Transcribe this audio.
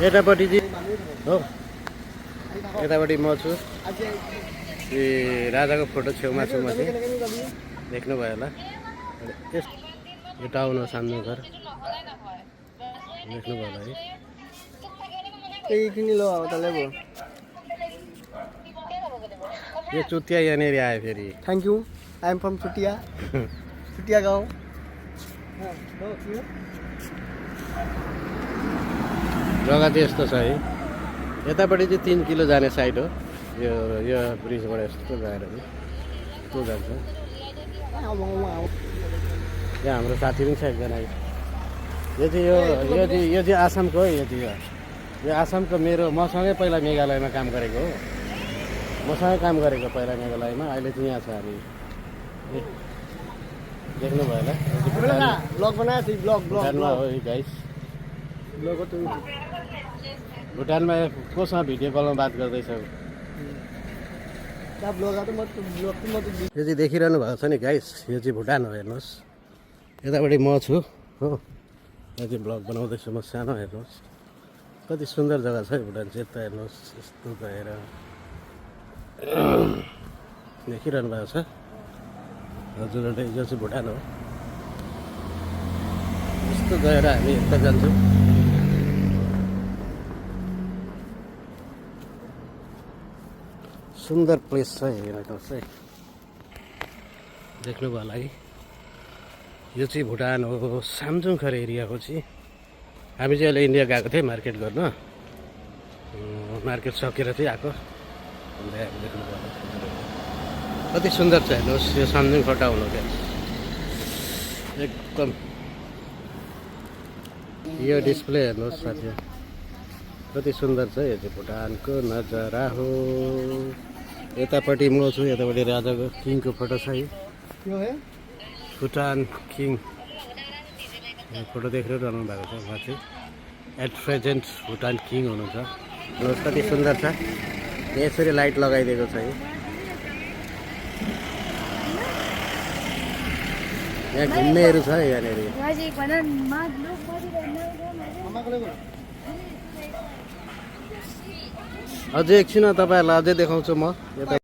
यतापट्टि चाहिँ हो यतापट्टि म छु ए राजाको फोटो छेउमा छु म चाहिँ देख्नुभयो होला यो टाउन हो सामदुङघर देख्नुभयो होला है यो चुतिया यहाँनिर आयो फेरि thank you I am from Chutiya Chutiya गाउँ जग्गा चाहिँ यस्तो छ है यतापट्टि चाहिँ 3 किलो जाने साइड हो यो ब्रिजबाट यस्तो गएर यस्तो जान्छ यहाँ हाम्रो साथी पनि छ एकजना यो चाहिँ आसामको हो यो आसामको मेरो मसँगै पहिला मेघालयमा काम गरेको हो मसँगै काम गरेको पहिला मेघालयमा अहिले चाहिँ यहाँ छ हामी देख्नुभयो होला ब्लग बनाएको थिएँ भुटानमा हो गाइस भुटानमा कोसँग भिडियो कलमा बात गर्दैछ यो चाहिँ देखिरहनु भएको छ नि गाइस यो चाहिँ भुटान हो हेर्नुहोस् यतापट्टि म छु हो यहाँ चाहिँ ब्लग बनाउँदैछु म सानो हेर्नुहोस् कति सुन्दर जग्गा छ है भुटान चाहिँ यता हेर्नुहोस् यस्तो गएर देखिरहनु भएको छ हजुरहरूले यो चाहिँ भुटान हो यस्तो गएर हामी यता जान्छौँ सुन्दर प्लेस छ हेर्नुहोस् है देख्नुभयो होला है यो चाहिँ भुटान हो सामदुङघर एरियाको चाहिँ हामी चाहिँ अहिले इन्डिया गएको थियौँ मार्केट गर्न मार्केट सकेर चाहिँ आएको देख्नुभयो कति सुन्दर छ हेर्नुहोस् यो सामदुङघर टाउन हो क्या एकदम यो डिस्प्ले हेर्नुहोस् साथी कति सुन्दर छ यो चाहिँ भुटानको नजारा हो यतापट्टि म छु यतापट्टि राजाको किङको फोटो छ है भुटान किङ फोटो देखिरहनु भएको छ उहाँ चाहिँ एट प्रेजेन्ट भुटान किङ हुनुहुन्छ हेर्नुहोस् कति सुन्दर छ यसरी लाइट लगाइदिएको छ है यहाँ घुम्नेहरू छ यहाँनिर अझै एकछिन तपाईँहरूलाई अझै देखाउँछु म यता